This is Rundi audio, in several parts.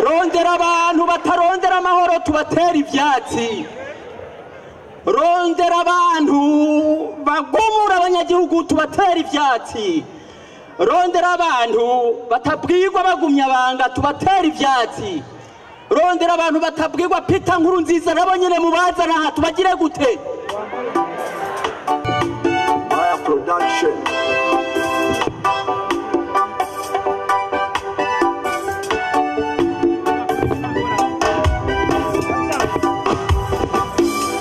Rondera abantu batarondera amahoro tubatera ivyatsi. Rondera abantu bagumura abanyagihugu tubatera ivyatsi. Rondera abantu batabwirwa bagumya banga tubatera ivyatsi. Rondera abantu batabwirwa Peter Nkurunziza nabo nyene mubazana aha tubagire gute. Maya Production.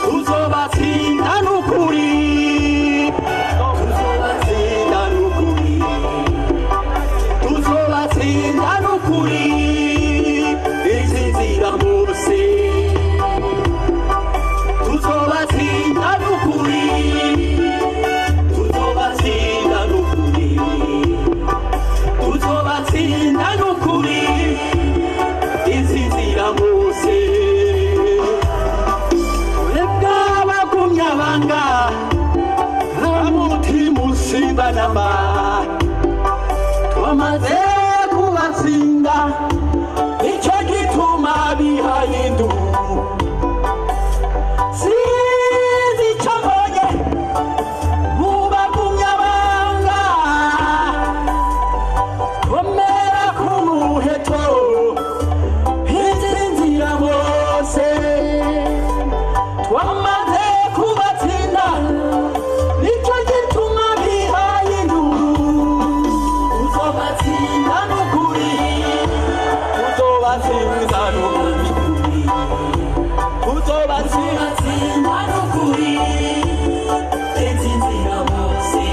Tuzobatsinda n'ukuri, tuzobatsinda n'ukuri, tuzobatsinda n'ukuri, intsinzi bose. Tuzobatsinda n'ukuri, tuzobatsinda n'ukuri, tuzobatsinda n'ukuri, intsinzi bose. Bagumya nta mutima usimbanamba, twamaze kubatsinda, nicyo gituma bihaye induru. Sinzi icyo mbonye mu bagumya banga, komera ku muheto inzira bose. Twamaze kubatsinda, nicyo gituma bihaye induru. Tuzobatsinda n'ukuri, tuzobatsinda n'ukuri, tuzobatsinda n'ukuri, intsinzi bose.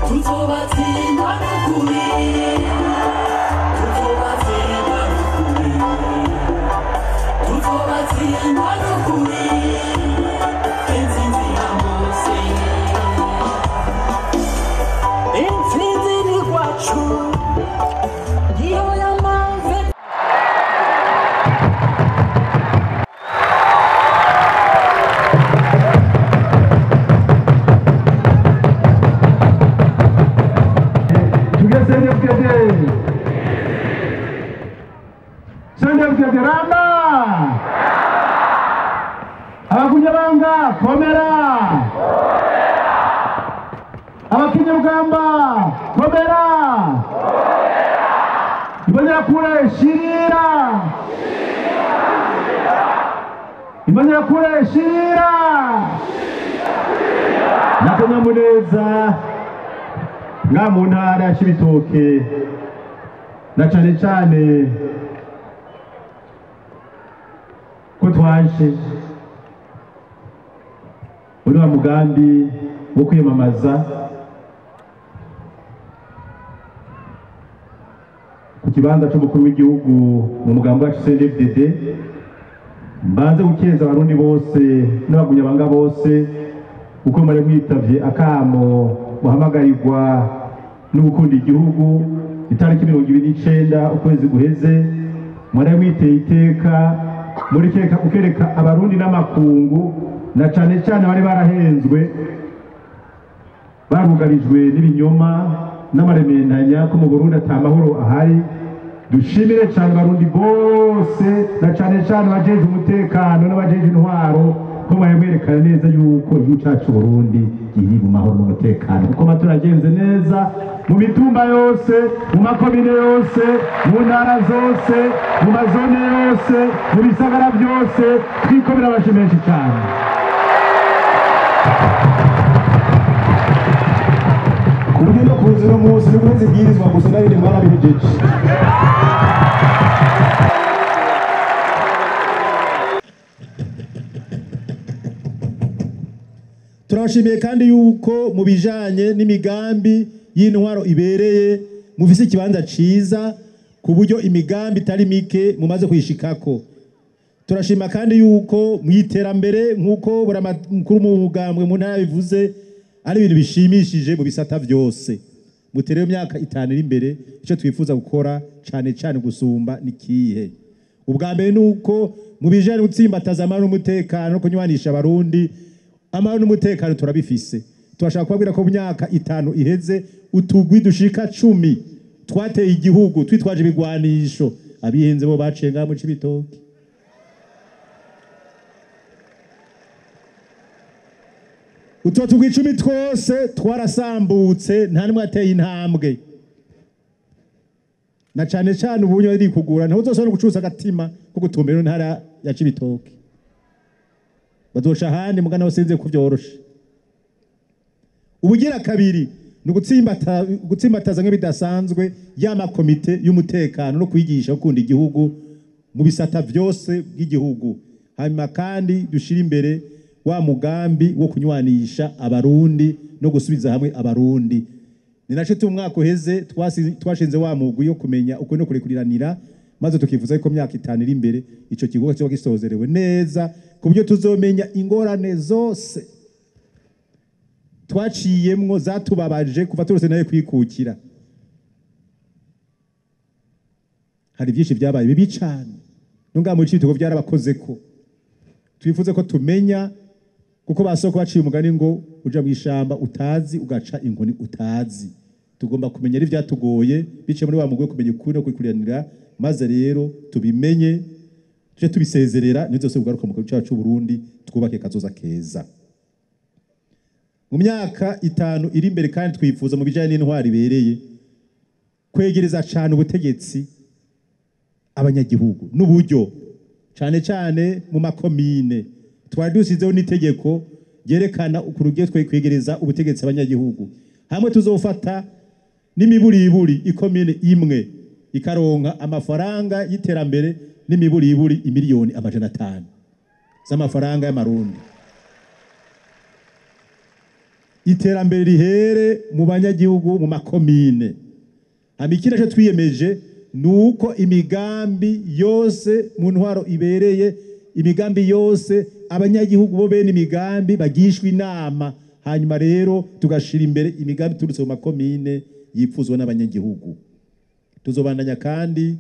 Tuzobatsinda n'ukuri, tuzobatsinda n'ukuri, tuzobatsinda n'ukuri, intsinzi bose. Intsinzi ni rwacu, niyo yamaze. Tugeze CNDD-FDD. CNDD-FDD ramba! Abagunyabanga komera! Abakinyarugamba komera! Imbonerakure shirira! Imbonerakure shirira! N'akanyamuneza nga mu ntara ya Cibitoke na cane cane ko twaje muri wa mugambi wo kwiyamamaza ku kibanza c'umukuru w'igihugu mu mugambi wacu CNDD-FDD. Mbanze gukeza abarundi bose n'abagunyabanga bose uko mwari mwitavye akamo muhamagarirwa no gukunda igihugu. Itariki 29 ukwezi guheze mwari mwiteye iteka muri kereka ukereka abarundi n'amakungu na cane cane bari barahenzwe barugarijwe n'ibinyoma n'amarementanya ko mu Burundi ata mahoro ahari. Dushimire cane abarundi bose na cane cane abajeje umutekano n'abajeje intwaro ko mwari mwerekana neza yuko igihugu cacu Burundi kiri mu mahoro n'umutekano, kuko amatora yagenze neza mu mitumba yose, mu makomine yose, mu ntara zose, mu mazone yose, mu bisagara byose. Twikomera abashi menshi cane. Ku buryo no kuza uno munsi n'uguheza ibwirizwa gusa n'ibindi mwarabihejeje. Turabashimiye kandi yuko mu bijanye n'imigambi y'intwaro ibereye mufise ikibanza ciza ku buryo imigambi itari mike mumaze kuyishikako. Turashima kandi yuko mu iterambere nk'uko mukuru mu mugambwe mu ntara bivuze ari ibintu bishimishije mu bisata vyose. Mutereyo myaka 5 iri imbere ico twifuza gukora cane cane gusumba nikihe? Ubwa mbere nuko mu bijanye gutsimbataza amahoro n'umutekano no kunywanisha abarundi, amahoro n'umutekano turabifise. Turashaka kubabwira ko mu myaka 5 iheze utugwi dushika 10 Twateye igihugu twitwaje ibigwanisho, abihenze bo baciye ngaha mu Cibitoke. Utwo tugwi 10 twose twarasambutse, nta nimwe ateye intambwe. Na cane cane ubunyo ari kugura ntaho uzosubira gucuruza agatima ko gutumbera intara ya Cibitoke. Bazoca ahandi mugana sinze kuvyorosha. Ubugira kabiri ni gutsimbataza nk'ibidasanzwe ya makomite y'umutekano no kwigisha gukunda igihugu mu bisata vyose bw'igihugu. Hanyuma kandi dushira imbere wa mugambi wo kunywanisha abarundi no gusubiza hamwe abarundi. Ni naco tu mwaka uheze twashinze wa mugwi yo kumenya uko no kurekuriranira, maze tukivuza ko myaka 5 iri imbere ico kigo cyo gisozerewe neza ku buryo tuzomenya ingorane zose twaciyemwo zatubabaje kuva turose nayo kwikukira. Hari byinshi byabaye bibi cyane nunga mu cibitoke byarabakozeko. Twifuze ko tumenya kuko basoko baciye umugani ngo uja mwishamba utazi ugaca inkoni utazi. Tugomba kumenya ari byatugoye bice muri wa mugwe kumenya ukuri no kwikuriranira, maze rero tubimenye tuje tubisezerera nizose kugaruka mu gihugu cyacu Burundi twubake kazoza keza. Mu myaka 5 iri imbere kandi twifuza mu bijanye n'intwari ibereye kwegereza cyane ubutegetsi abanyagihugu n'uburyo cyane cyane mu makomine. Twari dusizeho n'itegeko ryerekana ukurugiye kwegereza ubutegetsi abanyagihugu, hamwe tuzofata n'imiburiburi ikomine imwe ikaronka amafaranga y'iterambere n'imiburiburi imiliyoni 500 z'amafaranga y'amarundi. Iterambere rihere mu banyagihugu mu makomine. Amikira cyo twiyemeje nuko imigambi yose mu ntwaro ibereye, imigambi yose abanyagihugu bo bene imigambi bagishwa inama, hanyuma rero tugashira imbere imigambi turutse mu makomine yipfuzwa n'abanyagihugu. Tuzobandanya kandi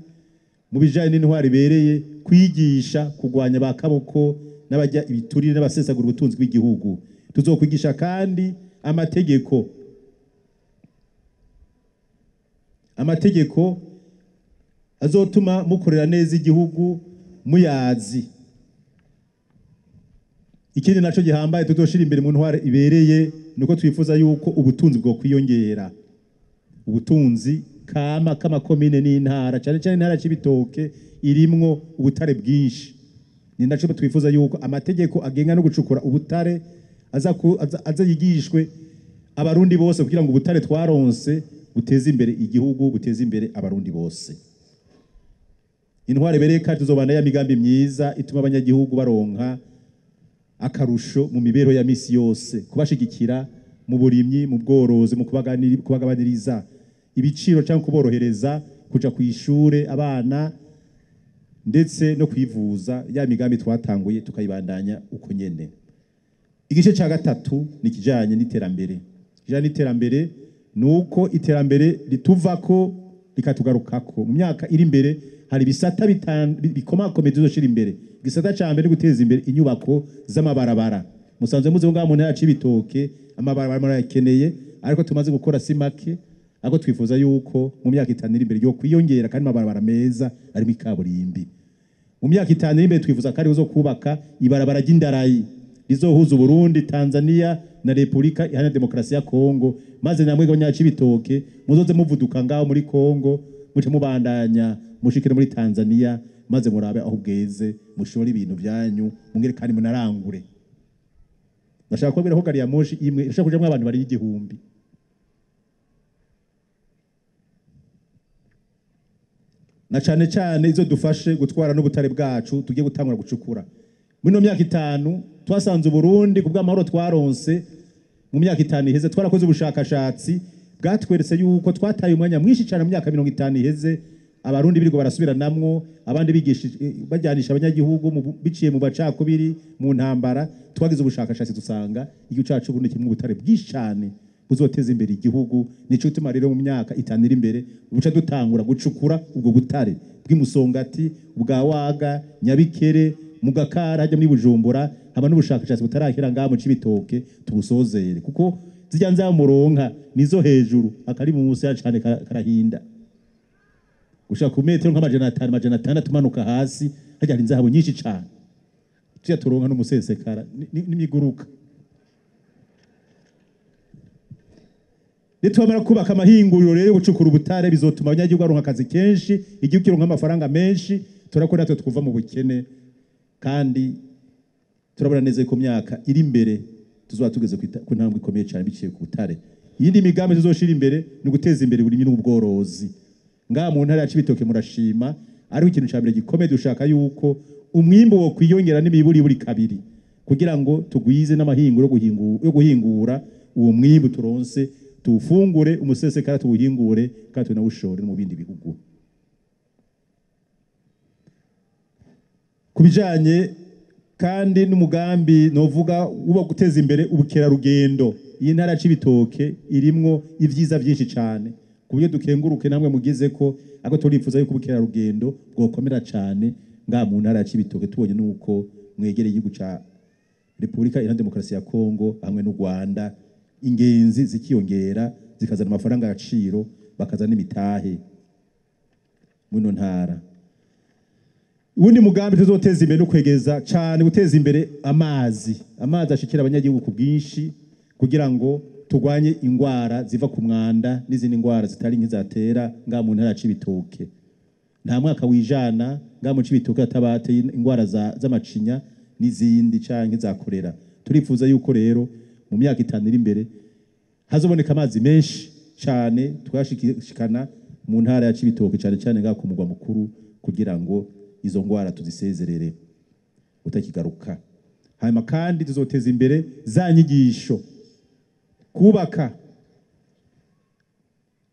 mu bijanye n'intwaro ibereye kwigisha kugwanya bakaboko n'abajya ibiturire n'abasesagura ubutunzi bw'igihugu. Tuzokwigisha kandi amategeko azotuma mukorera neza igihugu muyazi. Ikindi naco gihambaye tuzoshira imbere mu ntwaro ibereye nuko twifuza yuko ubutunzi bwo kwiyongera, ubutunzi kama kamakomine n'intara, cyane cyane intara Cibitoke irimwo ubutare bwinshi. Ni naco twifuza yuko amategeko agenga no gucukura ubutare aza yigishwe abarundi bose kugira ngo ubutare twaronse buteze imbere igihugu, buteze imbere abarundi bose. Intwaro ibereye kandi tuzobana ya migambi myiza ituma abanyagihugu baronka akarusho mu mibereho ya misi yose, kubashigikira mu burimyi, mu bworozi, mu kubagabaniriza ibiciro cyangwa kuborohereza kuja kwishure abana ndetse no kwivuza. Ya migambi twatanguye tukayibandanya uko nyene. Igice ca gatatu ni kijanye n'iterambere. Kijanye n'iterambere nuko iterambere lituvako likatugarukako. Mu myaka iri imbere hari ibisata bikomakomeye tuzoshira imbere. Igisata ca mbere guteza imbere inyubako z'amabarabara. Musanzwe muzi ngaha mu ntara Cibitoke amabarabara murayakeneye, ariko tumaze gukora simake, ariko twifuza yuko mu myaka 5 iri imbere yo kwiyongera kandi amabarabara meza arimo ikaburimbi. Mu myaka 5 iri imbere twifuza kandi uzokubaka ibarabara ry'indarayi rizohuza Burundi, Tanzania na Republika Iharanira Demokarasi ya Kongo, maze namwe abanyacibitoke muzoze muvuduka ngaho muri Kongo muce mubandanya mushikire muri Tanzania, maze murabe aho bweze mushore ibintu byanyu mungere kandi munarangure. Ndashaka kubabwira ko gari ya moshi imwe irashaka kujamwo abantu bari 1000. Na cane cane izo dufashe gutwara n'ubutare bwacu tugiye gutangura gucukura. Muri no myaka 5 twasanze Burundi kubw'amahoro twaronse mu myaka 5 iheze twarakoze ubushakashatsi bwatweretse yuko twataye umwanya mwinshi cyane mu myaka 50 iheze abarundi biriko barasubiranamwo, abandi bigisha bajyanisha abanyagihugu biciye mu bacakubiri mu ntambara. Twagize ubushakashatsi dusanga igihugu cacu Burundi kimwe ubutare bwinshi cyane buzoteza imbere igihugu. Nico gituma rero mu myaka 5 iri imbere buca dutangura gucukura ubwo butare bw'imusongati, bwa Waga, Nyabikere, mu Gakara hajya muri Bujumbura, haba n'ubushakashatsi butarakira ngaha mu Cibitoke tubusozere, kuko zijya nzamuronka nizo hejuru akari munsi ya cyane karahinda. Gushaka ku metero nka 500 600 manuka hasi hajya inzahabu nyinshi cyane. Tuya turonka n'umusesekara n'imiguruka. Nitwamara kubaka amahinguriro rero gucukura ubutare bizotuma abanyagihugu baronka akazi kenshi, igihugu kironka amafaranga menshi, turakora natwe twuva mu bukene kandi turabona neza ko myaka iri imbere tuzoba tugeze ku ntambwe ikomeye cyane biciye ku butare. Iyindi migambi tuzoshira imbere ni guteza imbere uburimyi n'ubworozi. Ngaha mu ntara ya Cibitoke murashima, ariho ikintu ca mbere gikomeye dushaka yuko umwimbu wo kwiyongera n'imiburi buri kabiri kugira ngo tugwize n'amahinguro yo guhingura uwo mwimbu turonse, tuwufungure umusesekara tuwuhingure kandi tunawushore mu bindi bihugu. Kubijanye kandi n'umugambi novuga uba guteza imbere ubukerarugendo, iyi ntara ya Cibitoke irimwo ivyiza byinshi cyane ku buryo dukenguruke namwe mugize ko ako turifuza yuko ubukerarugendo bwokomera cyane nga mu ntara ya Cibitoke, tubonye nuko mwegereye igihugu ca Repubulika Iharanira Demokarasi ya Kongo hamwe n'u Rwanda, ingenzi zikiyongera zikazana amafaranga agaciro bakazana n'imitahe muri ino ntara. Ubundi mugambi tuzoteza imbere no kwegeza cyane guteza imbere amazi, amazi ashikira abanyagihugu ku bwinshi kugira ngo turwanye ingwara ziva ku mwanda n'izindi ngwara zitari nk'izatera nga mu ntara ya Cibitoke. Nta mwaka wijana nga mu Cibitoke atabate ingwara z'amacinya n'izindi canke za kolera. Turifuza yuko rero mu myaka 5 iri imbere hazoboneka amazi menshi cyane twashikana mu ntara ya Cibitoke cyane cyane nga ku mugwa mukuru kugira ngo izo ngwara tuzisezerere utakigaruka. Hanyuma kandi tuzoteza imbere za nyigisho, kubaka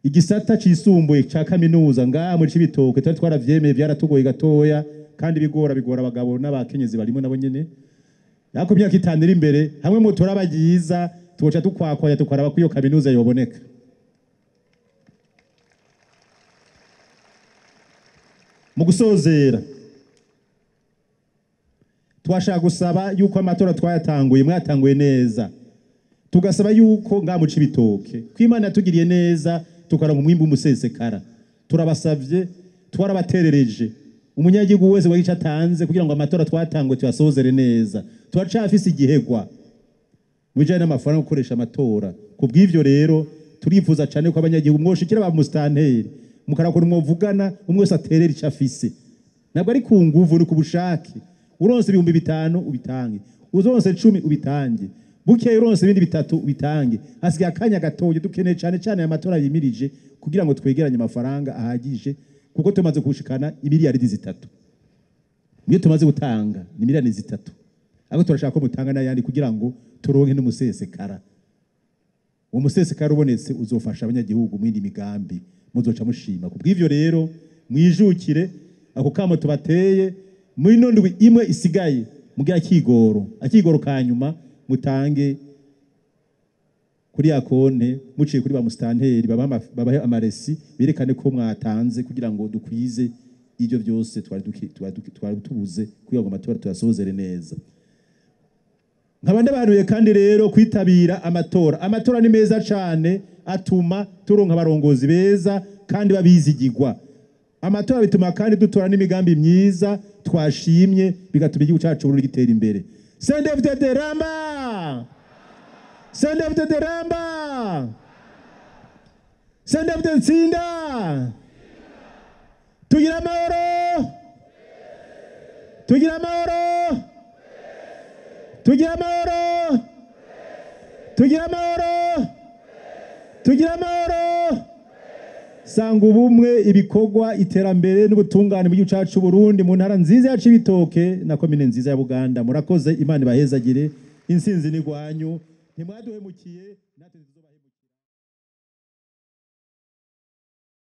igisata cisumbuye ca kaminuza ngaha muri Cibitoke. Twari twaravyemeye byaratugoye gatoya kandi bigora abagabo n'abakenyezi barimo nabo nyene. Ariko imyaka 5 iri imbere hamwe mu turabagiza tugoca tukwakwaya tukaraba ko iyo kaminuza yoboneka. Mu gusozera twashaka gusaba yuko amatora twayatanguye mwatanguye neza, tugasaba yuko nga mu Cibitoke ko Imana yatugiriye neza tukaronka umwimbu umusesekara. Turabasavye, twarabaterereje umunyagihugu wese wagice atanze kugira ngo amatora twatanguye tuyasozere neza. Turacafise igihegwa mu bijanye n'amafaranga gukoresha amatora. Kubw'ivyo rero turifuza cyane ko abanyagihugu mwoshikira ba mustanteri mukarakora mwovugana umwe wese aterera ico afise, ntabwo ari ku nguvu ni ku bushake. Uronse 5000 ubitange, uronse 10 ubitange, bukeye uronse ibindi 3 ubitange. Hasigaye akanya gatoye, dukeneye cyane cyane amatora yimirije kugira ngo twegeranye amafaranga ahagije, kuko tumaze kushikana imiliyaridi 3. Niyo tumaze gutanga ni miliyaridi 3, ariko turashaka ko mutanga n'ayandi kugira ngo turonke n'umusesekara. Uwo musesekara ubonetse uzofasha abanyagihugu mu yindi migambi muzoca mushima. Kubw'ivyo rero mwijukire ako kamo tubateye muri ino ndwi imwe isigaye, mugira akigoro kanyuma mutange kuri ya konte muciye kuri ba mustanteri babahe amaresi berekane ko mwatanze kugira ngo dukwize ibyo byose twari tubuze kugira ngo amatora tuyasozere neza. Nkaba ndabahanuye kandi rero kwitabira amatora. Amatora ni meza cyane, atuma turonka abarongozi beza kandi babizigirwa. Amatora bituma kandi dutora n'imigambi myiza twashimye, bigatuma igihugu cyacu Burundi gitera imbere. CNDD-FDD ramba! CNDD-FDD ramba! CNDD-FDD tsinda! Tugira amahoro! Tugira amahoro! Tugira amahoro! Tugira amahoro! Tugira amahoro! Sanga ubumwe, ibikorwa, iterambere n'ubutungane mu gihugu cyacu Burundi, mu ntara nziza ya Cibitoke na komine nziza ya Buganda. Murakoze, Imana ibahezagire, intsinzi ni gwanyu, ntimwaduhemukiye natwe.